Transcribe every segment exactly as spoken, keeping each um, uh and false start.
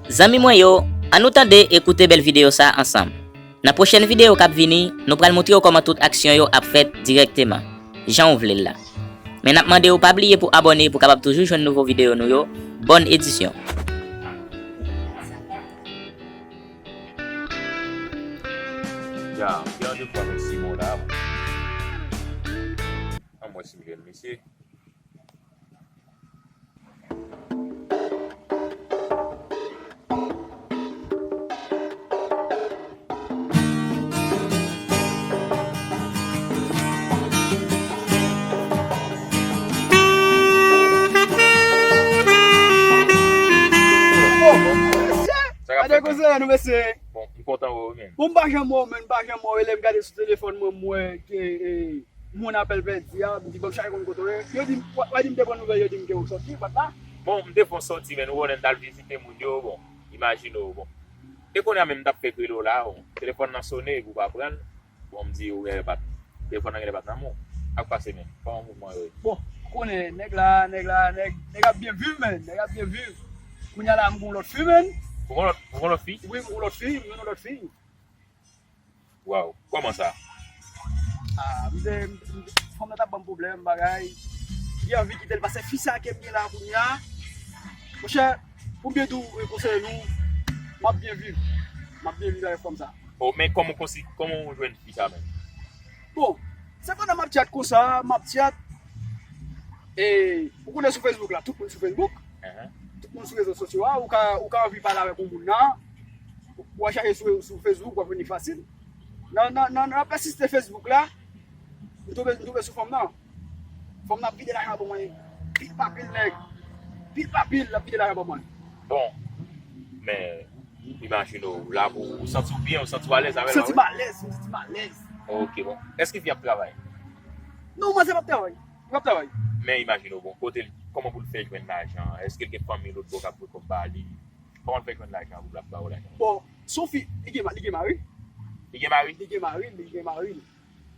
Zanmi mwen yo, ann nou tande e koute bèl videyo sa ansanm. Nan pwochèn videyo k ap vini, nou pral montre w kòman tout aksyon yo ap fèt dirèkteman, jan w vle l la. Men n ap mande w pa bliye pou abòne pou w kapab toujou jwenn nouvo videyo nou yo. Bòn edisyon! Ya, m gen randevou avèk Simon la. Ann wè si m jwenn misye. Sa k ap fèt, man? Gade konseye nou, mesye. Bon, m kontan wè w, men. Bon, m pa janm wè w, men, m pa janm wè w. E lè m gade sou telefòn mwen, m wè ke, e, moun apèl pèdi a, m di, "Bon, m chache konn kote w ye." Yo di m, w a di m te pran nouvèl, yo di m ke w sòti, w pa t la. Bon, m te fè yon sòti, men, ou konnen m t al vizite moun yo, bon, imajine w, bon. E kounye a menm, m t ap fèk rele w la, bon, telefòn nan sone, epi w pa pran l. Bon, m di, ou genlè pa t, telefòn nan genlè pa t nan men w. Sa k pase, men? Kòman mouvman yo ye? Bon, ou konnen, nèg la, nèg la, nèg, nèg ap byen viv, men, nèg ap byen viv. Kounye a la, m gen yon lòt fi, men. Ou gen lòt, ou gen lòt fi? Wi, m gen yon lòt fi, m gen yon lòt fi. Waw, kòman sa? Ah, m te, m te, fanm nan t ap ban m pwoblèm, bagay. M gen anvi kite l, paske fi sa ke m gen la kounye a, monchè, pou m byen di w, e, konseye nou, m ap byen viv. M ap byen viv avèk fanm sa. Oh, men kòman w konsi-, kòman w jwenn fi sa menm? Bon, se pandan m ap tchat konsa, m ap tchat, e, ou konnen sou Facebook la, tout moun sou Facebook. Tout moun sou rezo sosyo a, ou ka, ou ka anvi pale avèk yon moun nan, ou al chache sou, sou Facebook, w ap jwenn li fasil. Nan, nan, nan, nan pèsiste Facebook la, m tonbe, m tonbe sou fanm nan. Fanm nan ap vide lajan ban mwen, pil pa pil nèg. Pil pa pil, l ap vide lajan ban mwen. Bon, men, imajine w la, ou, ou santi w byen, ou santi w alèz avè l, wi? M santi m alèz, m santi m alèz. Ok, bon. Èske fi ap travay? Non, manzè p ap travay. Li p ap travay. Men imajine w, bon, kote l, kòman pou l fè jwenn lajan? Èske l gen fanmi lòt bò k ap voye kòb ba li? Kòman l fè jwenn lajan pou l ap ba w lajan? Bon, se yon fi, li gen ma-, li gen mari. Li gen mari? Li gen mari, li gen mari.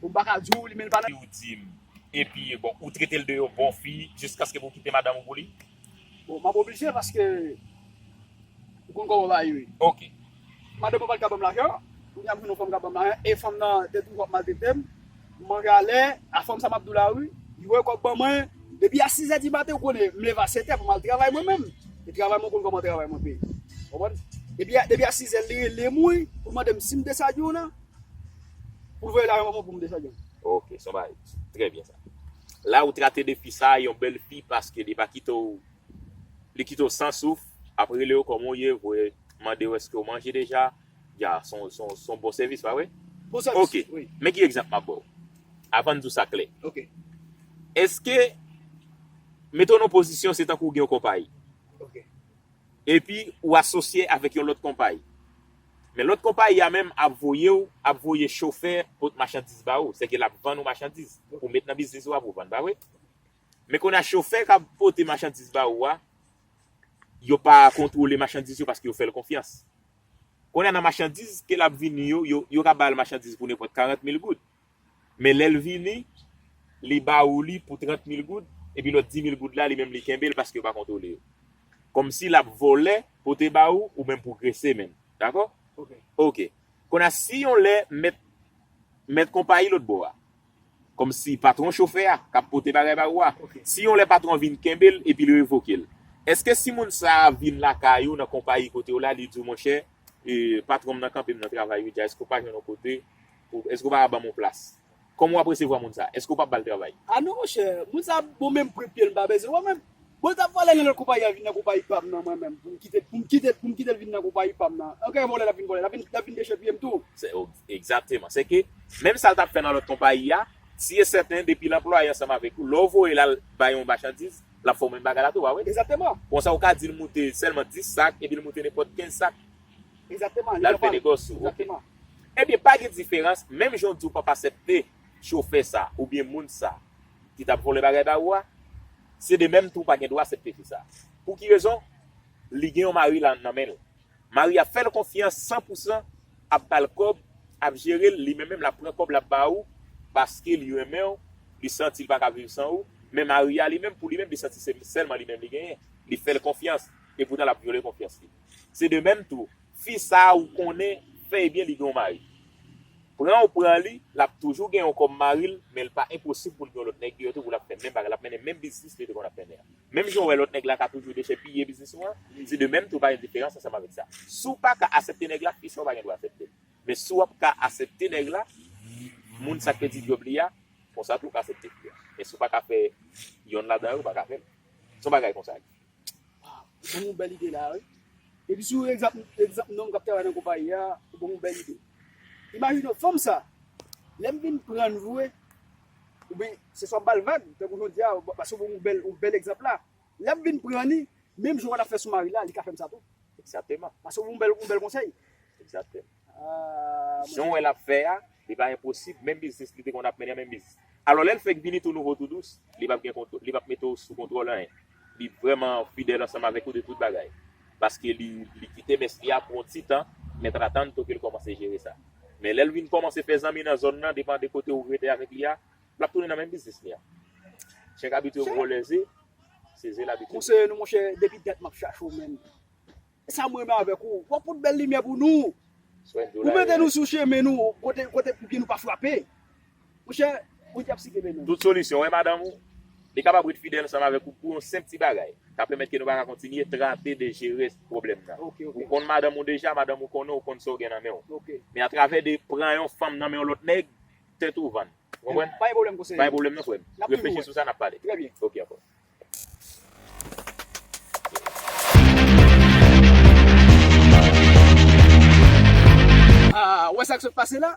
Bon, m pa ka di w li, men l pa nan. Ou di m, epi, bon, ou trete l de yon bon fi, jiskaske pou w kite madanm ou pou li? Bon, m ap oblije paske ou konn kòman bagay yo ye. Ok. Madanm mwen pa t ka ban m lajan, kounye a m jwenn yon fanm k ap ban m lajan, e fanm nan te toujou ap maltrete m. M manje alè, a fanm sa m ap di w la wi, li voye kòb ban mwen, depi a sizè di maten, ou konnen, m leve a sèt è pou m al travay mwen menm. E travay mwen, ou konn kòman travay mwen peye. Konprann? Depi a, depi a sizè, li rele m wi, pou l mande m si m te salye w nan, pou l voye lajan ban mwen pou m te salye w. Ok, se yon bagay trè byen sa. La, ou trete de fi sa, yon bèl fi, paske li pa kite w, li kite w san souf, ap rele w kòman w ye, voye mande w èske w manje deja. Ya, se yon, se yon, se yon bon sèvis, pa vre? Bon sèvis, wi. Ok. Men ki egzanp m ap ba w. Avan n di w sa klè. Ok. Èske, mete w nan pozisyon, se tankou w gen yon konpayi. Ok. Epi, ou asosye avèk yon lòt konpayi. Men lòt konpayi a menm ap voye w, ap voye chofè pot machandiz ba ou. Sèke l ap vann ou machandiz. Pou met nan biznis ou a pou vann, pa vre? Men kounye a chofè k ap pote machandiz ba ou a, yo pa kontwole machandiz yo paske yo fè l konfyans. Kounye a nan machandiz ke l ap vini yo, yo, yo ka ba l machandiz pou nenpòt karant mil goud. Men lè l vini, li ba ou li pou trant mil goud, epi lòt dis mil goud la, li menm li kenbe l paske yo pa kontwole yo. Kòmsi l ap vòlè, pote ba ou, ou menm pwogrese menm. Dakò? Ok. Ok. Kounye a, si yon lè mèt, mèt konpayi lòt bò a, kòmsi patwon chofè a k ap pote bagay ba ou a, ok, si yon lè patwon an vin kenbe l epi l revoke l, èske si moun sa a vin lakay ou nan konpayi kote w la, li di w, monchè, e, patwon m nan kanpe m nan travay wi, dja, èske w pa jwenn yon kote, ou, èske w pa ka ban m yon plas? Kòman w ap resevwa moun sa a? Èske w p ap ba l travay? A non, monchè, moun sa a bon menm pran pye l, m pa bezwen wè menm. Bon, l t ap vòlè nan lòt konpayi a vin nan konpayi pa m nan, mwen menm, pou m kite, pou m kite, pou m kite l vin nan konpayi pa m nan. Ankò e vòlè l ap vin vòlè, l ap vin, l ap vin dechèpiye m tou. Se, o, egzakteman. Se ke, menm sa l t ap fè nan lòt konpayi a, si e sèten, depi l anplwaye ansanm avèk ou, lè w voye l al bay yon machandiz, l ap fè w menm bagay la tou, pa vre? Egzakteman. Konsa, ou ka di l moute sèlman dis sak, epi l moute nenpòt kenz sak. Egzakteman, li kapab. L al fè negòs ou, ok. Egzakteman. Ebyen, pa gen diferans, menm jan w di w p ap aksepte chofè sa, oubyen moun sa, ki t ap vòlè bagay ba ou a, se de menm tou w pa gen dwa aksepte fi sa. Pou ki rezon? Li gen yon mari la nan men l. Mari a fè l konfyans san pou san, ap ba l kòb, ap jere l, li menm menm l ap pran kòb l ap ba ou, paske li renmen w, li santi l pa ka viv san ou, men mari a li menm, pou li menm, li santi se sèlman li menm li genyen. Li fè l konfyans, epoutan l ap vyole konfyans li. Se de menm tou, fi sa a ou konnen fèy byen li gen yon mari. Pran ou pran li, l ap toujou gen yon kòm mari l, men l pa enposib pou l gen yon lòt nèg deyò tou pou l ap fè menm bagay, l ap mennen menm biznis li te konn ap mennen an. Menm jan w wè lòt nèg la ka toujou dechèpiye biznis ou an, se de menm tou pa gen diferans ansanm avèk sa. Si w pa ka aksepte nèg la, fi sa w pa gen dwa aksepte l. Men si w ap ka aksepte nèg la, moun sa k pèdi djòb li a, konsa tou w ka aksepte fi a. Men si w pa ka fè yonn ladan yo, w pa ka fè l. Se yon bagay konsa. Waw, ou ban m yon bèl ide la, wi. Epi sou egzanp, egzanp nonm k ap travay nan konpayi a, ou ban m yon bèl ide. Imajine w, fanm sa, lè m vin pran l vre, oubyen se swa m ba l vag, tankou jodi a, paske ou ban m yon bèl, yon bèl egzanp la. Lè m vin pran li, menm jan w t ap fè sou mari la, li ka fè m sa tou. Egzakteman. Paske ou ban m yon bèl, yon bèl konsèy. Egzakteman. Ah, jan w wè l ap fè a, li pa enposib, menm biznis li te konn ap mennen, menm biznis. Alò, lè l fèk vini tou nouvo, tou dous, li p ap gen kontwò-, li p ap mete w sou kontwòl anyen. Li vrèman fidèl ansanm avèk ou de tout bagay. Paske li, li kite mès li a pou yon ti tan, men t ap atann tou ke l kòmanse jere sa. Men lè l vin kòmanse fè zanmi nan zòn nan, depann de kote ou rete avèk li a, l ap tounen nan menm biznis li a. Chen k abitye vwole ze, se ze l abitye. Konseye nou, monchè, depi dat m ap chache w menm. E sa m renmen avèk ou. W ap pote bèl limyè pou nou. Ou mete nou sou chemen nou, kote, kote pou pye nou pa frape. Monchè, Bondye ap sikepe nou. Tout solisyon, wè madanm ou, li kapab ret fidèl ansanm avèk ou pou yon senp ti bagay. Ka pèmèt ke nou pa ka kontinye tante de jere pwoblèm nan. Ok, ok. Ou konn madanm ou deja, madanm ou konnen, ou konn sa w gen nan men w. Ok. Men atravè de pran yon fanm nan men yon lòt nèg, tèt ou vann. Ou konprann? Pa gen pwoblèm, konseye. Pa gen pwoblèm non, frè m. N ap toujou wè. Reflechi sou sa, n ap pale. Trè byen. Ok, anfòm. Ah, ou wè sa k sot pase la?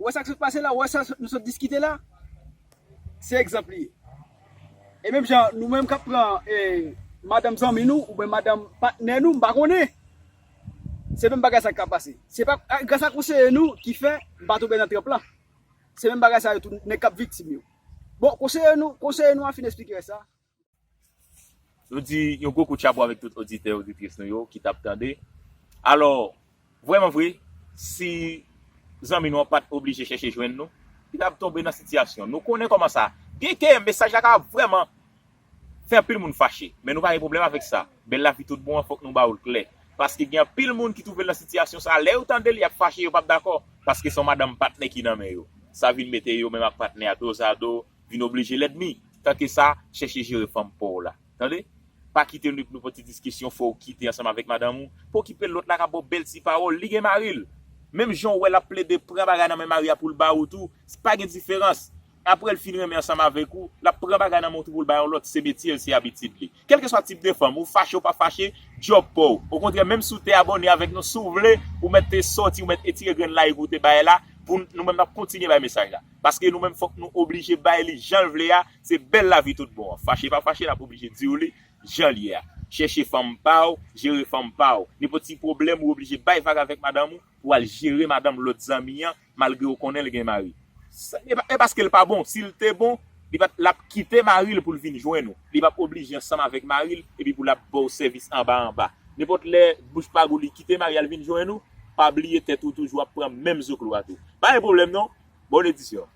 Ou wè sa k sot pase la? Ou wè sa nou sot diskite la? Se egzanp li ye. E menm jan nou menm k ap pran, eh, madanm zanmi nou oubyen madanm patnè nou, m pa konnen. Se menm bagay sa k ap pase. Se pa, ah, gras a konseye nou ki fè m pa tonbe nan tranp lan. Se menm bagay sa yo tou, nèg k ap viktim yo. Bon, konseye nou, konseye nou a fin eksplike sa. Nou di yon gwo kout chapo avèk tout oditè, oditris nou yo ki t ap tande. Alò, vrèman vre, si zanmi nou an pa t oblije chèche jwenn nou, li t ap tonbe nan sitiyasyon. Nou konnen kòman sa. Byenke mesaj la ka vrèman fè anpil moun fache, men nou pa gen pwoblèm avèk sa. Bèl lavi tout bon an, fòk nou ba w l klè. Paske gen anpil moun ki twouve l nan sitiyasyon sa, lè yo tande l, y ap fache, yo p ap dakò. Paske se yon madanm patnè ki nan men yo. Sa vin mete yo menm ak patnè a dozado, vin oblije lènmi. Tanke sa, chèche jere fanm pa w la. Tande? Pa kite nou, nou pran ti diskisyon, fò w kite ansanm avèk madanm ou. Pa okipe l, lòt la ka ba w bèl ti pawòl, li gen mari l. Menm jan w wè l ap plede pran bagay nan men mari a pou l ba ou tou, pa gen diferans. Apre l fin renmen ansanm avèk ou, l ap pran bagay nan men w tou pou l ba yon lòt, se metye l, se abitid li. Kèlkeswa tip de fanm, ou fache ou pa fache, djòb pa w. Okontrè, menm si w te abòne avèk nou, si w vle, ou mèt te sòti, ou mèt etire grenn like ou te bay la, pou n-, nou menm n ap kontinye bay mesaj la. Paske nou menm fòk nou oblije bay li jan l vle a, se bèl lavi tout bon an. Fache pa fache, n ap oblije di w li jan l ye a. Chèche fanm pa w, jere fanm pa w. Nenpòt ti pwoblèm ou oblije bay vag avèk madanm ou pou al jere madanm lòt zanmi an, malgre w konnen l gen mari. Sa, e pa, e paske l pa bon. Si l te bon, li pa t, l ap kite mari l pou l vin jwenn ou. Li p ap oblije ansanm avèk mari l, epi pou l ap ba w sèvis anba anba. Nenpòt lè, bouch pa gou li kite mari a l vin jwenn ou, pa bliye tèt ou toujou ap pran menm zoklo a tou. Pa gen pwoblèm non. Bòn edisyon.